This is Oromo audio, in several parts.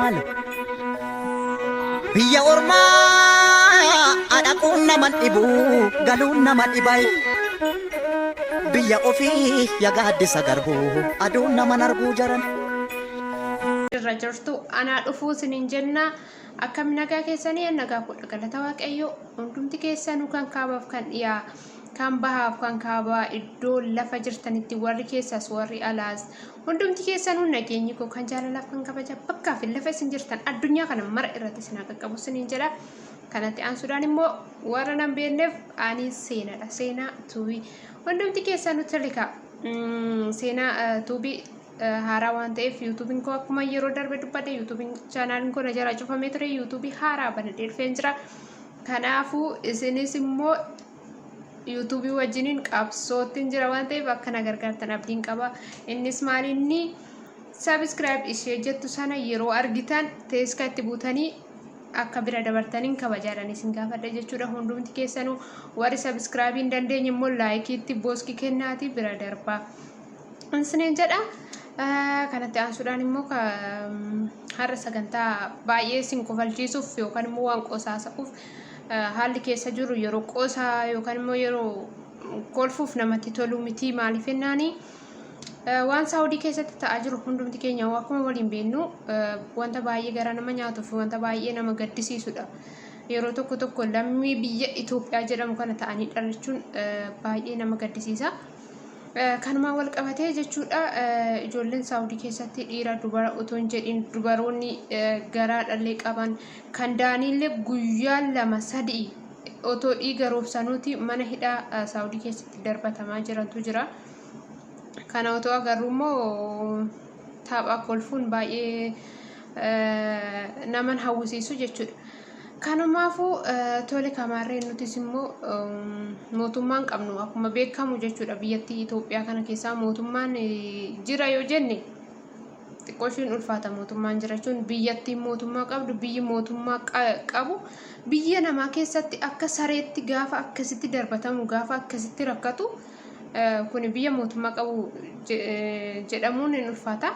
maal. Biyya ormaa dhaquun nama dhibu galuun nama dhibay. Biyya ofii ya gaaddisa garbuu aduun nama arguu jaran. Irra jirtu anaa dhufuu isiniin jenna. Akkam nagaa keessanii? Nagaa kudha galata Waaqayyoo. Hundumti keessanuu kan kaabaaf kan dhiyaa, kan bahaaf kan kaabaa, iddoo lafa jirtanitti warri keessaas warri alaas hundumti keessanuu nageenyi koo kan jaalalaaf kan kabajaa bakkaa fi lafa isin jirtan addunyaa kana mara irratti isin haa qaqqabu isiniin jedha. Kanatti aansuudhaan immoo warra nan beekneef ani Seenaadha. Seenaa Tuubii. Hundumti keessanuu tolika Seenaa Tuubii haaraa waan ta'eef, yuutuubiin koo akkuma yeroo darbe dubbadhe, yuutuubiin chaanaaliin koo na jalaa cufamee ture, yuutuubii haaraa banadhee dhufeen jira. Kanaafuu isinis immoo yuutuubii wajjiniin qabsoottiin jira waan ta'eef akka na gargaartan abdiin qaba. Innis maal inni subscribe ishee jettu sana yeroo argitan teeska itti buutanii akka bira dabartaniin kabajaadhaan isin gaafadha jechuudha. Hundumti keessanuu warri subscribe hin dandeenye immoo laayikiitti booski kennaatii bira darbaa. Isiniin jedha. Kanatti aansuudhaan immoo har'a sagantaa baay'ee isin kofalchiisuuf yookaan immoo waan qosaasa'uuf, haalli keessa jiru yeroo qosaa yookaan immoo yeroo kolfuuf namatti tolu miti. Maaliif jennaani, waan Saawudii keessatti ta'aa jiru hundumti keenya akkuma waliin beeknu wanta baay'ee gara nama nyaatuu fi wanta baay'ee nama gaddisiisudha. Yeroo tokko tokko lammii biyya Itoophiyaa jedhamu kana ta'anii dhalachuun baay'ee nama gaddisiisa. Kanumaan wal qabatee jechuudha, ijoolleen Saawudii keessatti dhiira dubara otoo hin jedhin, dubaroonni garaa dhallee qaban kan da'aniillee guyyaa 2 3 otoo dhiiga roobsanuuti mana hidhaa Saawudii keessatti darbatamaa jirantu jira. Kana otoo agarru immoo tapha kolfuun baay'ee naman hawwisiisu jechuudha. Kanumaafuu tole kamaarreen, nutis immoo mootummaan qabnu akkuma beekamu jechuudha, biyyattii Itoophiyaa kana keessaa mootummaan jira yoo jenne xiqqoo ishiin ulfaata. Mootummaan jirachuun, biyyattiin mootummaa qabdu, biyyi mootummaa qabu biyya namaa keessatti akka sareetti gaafa akkasitti darbatamu, gaafa akkasitti rakkatu, kuni biyya mootummaa qabu jedhamuun hin ulfaata.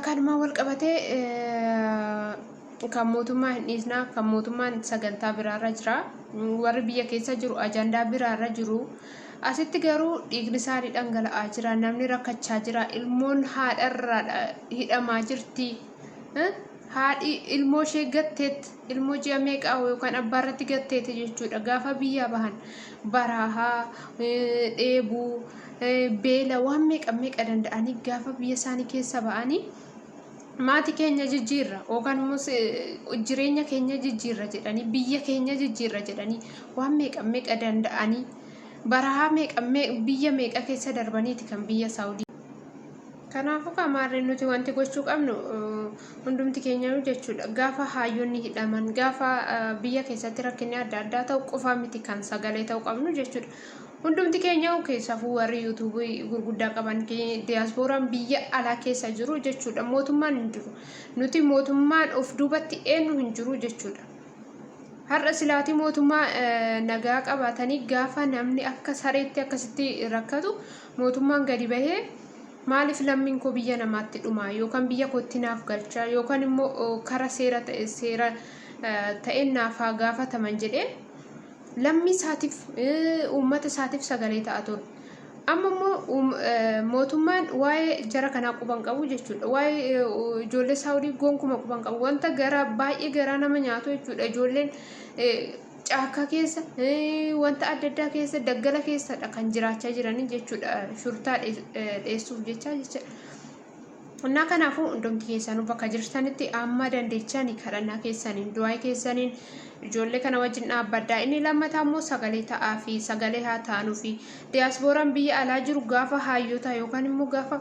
Kanumaan wal qabatee kan mootummaa hin dhiisnaa, kan mootummaan sagantaa biraarra jira. Warri biyya keessa jiru ajandaa biraarra jiru. Asitti garuu dhiigni isaanii dhangala'aa jira. Namni rakkachaa jira. Ilmoon haadharraa hidhamaa jirti. Haadhi ilmoo ishee gatteet, ilmoo ji'a meeqaa yookaan abbaarratti gatteeti jechuudha. Gaafa biyyaa bahan baraahaa, dheebuu, beela, waan meeqa meeqa danda'anii gaafa biyya isaanii keessa ba'anii, maatii keenya jijjiirra yookaan immoo jireenya keenya jijjiirra jedhanii, biyya keenya jijjiirra jedhanii, waan meeqa meeqa danda'anii, barahaa meeqa biyya meeqa keessa darbaniiti kan biyya Saawudii. Kanaafuu kamaarreen, nuti wanti gochuu qabnu hundumti keenyayyuu jechuudha, gaafa haayyoonni hidhaman, gaafa biyya keessatti rakkinni adda addaa ta'u qofaa miti kan sagalee ta'uu qabnu jechuudha. Hundumti keenya keessaafuu warri yuutuubii gurguddaa qaban, diyaaspooraan biyya alaa keessa jiru jechuudha. Mootummaan hin jiru. Nuti mootummaan of duubatti eenyu hin jiru jechuudha. Har'a silaatii mootummaa nagaa qabaatanii, gaafa namni akka sareetti akkasitti rakkatu mootummaan gadi bahee, maaliif lammiin koo biyya namaatti dhuma, yookaan biyya kootti naaf galcha, yookaan immoo kara seera ta'e seera ta'een naaf haa gaafataman jedhee lammii isaatiif, uummata isaatiif sagalee ta'a ture. Amma immoo mootummaan waa'ee jara kanaa quban qabu jechuudha. Waa'ee ijoollee Saawudii gonkuma quban qabu. Wanta gara baay'ee garaa nama nyaatu jechuudha. Ijoolleen caakkaa keessa, wanta adda addaa keessa, daggala keessadha kan jiraachaa jiranii jechuudha. Shurtaa dheessuuf jecha jechuudha. Innaa kanaafuu hundumti keessanuu bakka jirtanitti amma dandeechanii kadhannaa keessaniin, du'aa keessaniin ijoollee kana wajjin dhaabbadhaa. Inni lammataa immoo sagalee ta'aa fi sagalee haa taanuu fi diyaaspooraan biyya alaa jiru gaafa haayyotaa yookaan immoo gaafa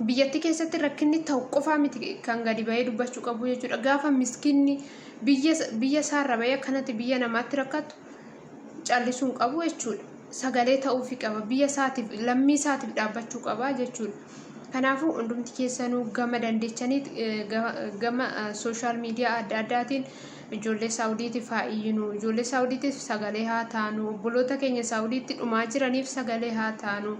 biyyattii keessatti rakkinni ta'u qofaa miti kan gadi bahee dubbachuu qabu jechuudha. Gaafa miskiinni biyya isaarra bahee akkanatti biyya namaatti rakkatu callisuu hin qabu jechuudha. Sagalee ta'uufi qaba. Biyya isaatiif, lammii isaatiif dhaabbachuu qaba jechuudha. Kanaafuu hundumti keessanuu gama dandeechanii gama sooshaal miidiyaa adda addaatiin ijoollee Saawudiitiif haa iyyinu. Ijoollee Saawudiitiif sagalee haa taanu. Obboloota keenya Saawudiitti dhumaa jiraniif sagalee haa taanu.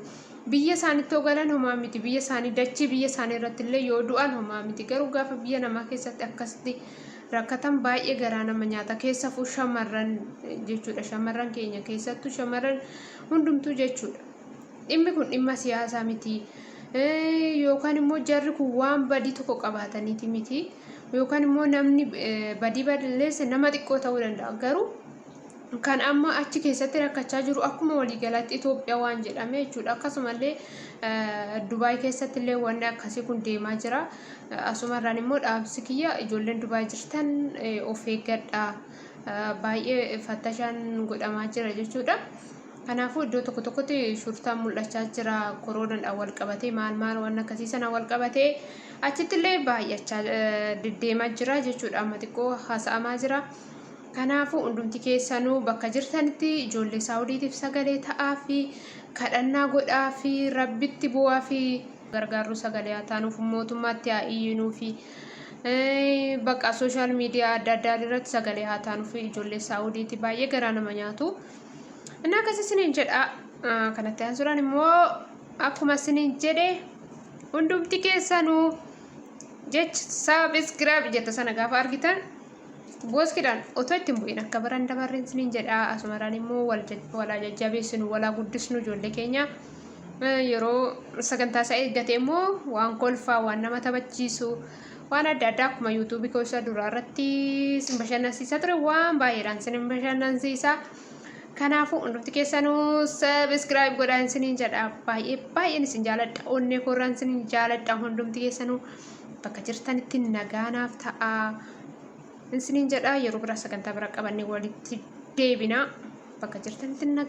Biyya isaanitti yoo galan homaa miti. Biyya isaanii dachii biyya isaanii irratti illee yoo du'an homaa miti. Garuu gaafa biyya namaa keessatti akkasitti rakkatan baay'ee garaa nama nyaata. Keessafuu shamarran jechuudha. Shamarran keenya keessattuu shamarran hundumtuu jechuudha. Dhimmi kun dhimma siyaasaa miti. Yookaan immoo jarri kun waan badii tokko qabaataniiti miti. Yookaan immoo namni badii balleesse nama xiqqoo ta'uu danda'a. Garuu kan amma achi keessatti rakkachaa jiru akkuma waliigalaatti Itoophiyaa waan jedhame jechuudha. Akkasumallee Dubaay keessatti illee wanni akkasii kun deemaa jira. Asumarraan immoo dhaamsi kiyya ijoolleen Dubaay jirtan of eeggadha. Baay'ee fattashaan godhamaa jira jechuudha. Kanaafuu iddoo tokko tokkotti shurtaan mul'achaa jira. Koroonadhaan wal qabatee maal maal waan akkasii sana wal qabatee achitti illee baay'achaa deddeemaa jira jechuudha. Amma xiqqoo haasa'amaa jira. Kanaafuu hundumti keessanuu bakka jirtanitti ijoollee Saawudiitiif sagalee ta'aa fi kadhannaa godhaa fi rabbitti bu'aa fi gargaarru sagalee haa taanuuf mootummaatti haa iyyinuu fi bakka social media adda addaa irratti sagalee haa taanuuf ijoollee Saawudiiti baay'ee garaa nama nyaatu. Inni akkas isiniin jedha. Kanatti aansuudhaan immoo akkuma isiniin jedhe hundumti keessanuu jecha subscribe jetta sana gaafa argitan Booskiidhaan otoo itti hin bu'in akka baran dabarreen isiniin jedha. Asumarraan immoo walaa jajjabeessinu, walaa guddisnu ijoollee keenya. Yeroo sagantaa isaa eeggate immoo waan kolfaa, waan nama taphachiisu, waan adda addaa akkuma yuutuubii koo isa duraa irratti isin bashannansiisaa ture waan baay'eedhaan isin bashannansiisa. Kanaafuu hundumti keessanuu subscribe godhaa isiniin jedha. Baay'ee baay'een isin jaaladha. Onnee koorraan isin jaaladha hundumti keessanuu. Bakka jirtanitti nagaa naaf ta'a. Isiniin jedha yeroo biraa sagantaa biraa qabannee walitti deebina. Bakka jirtanitti nagaa.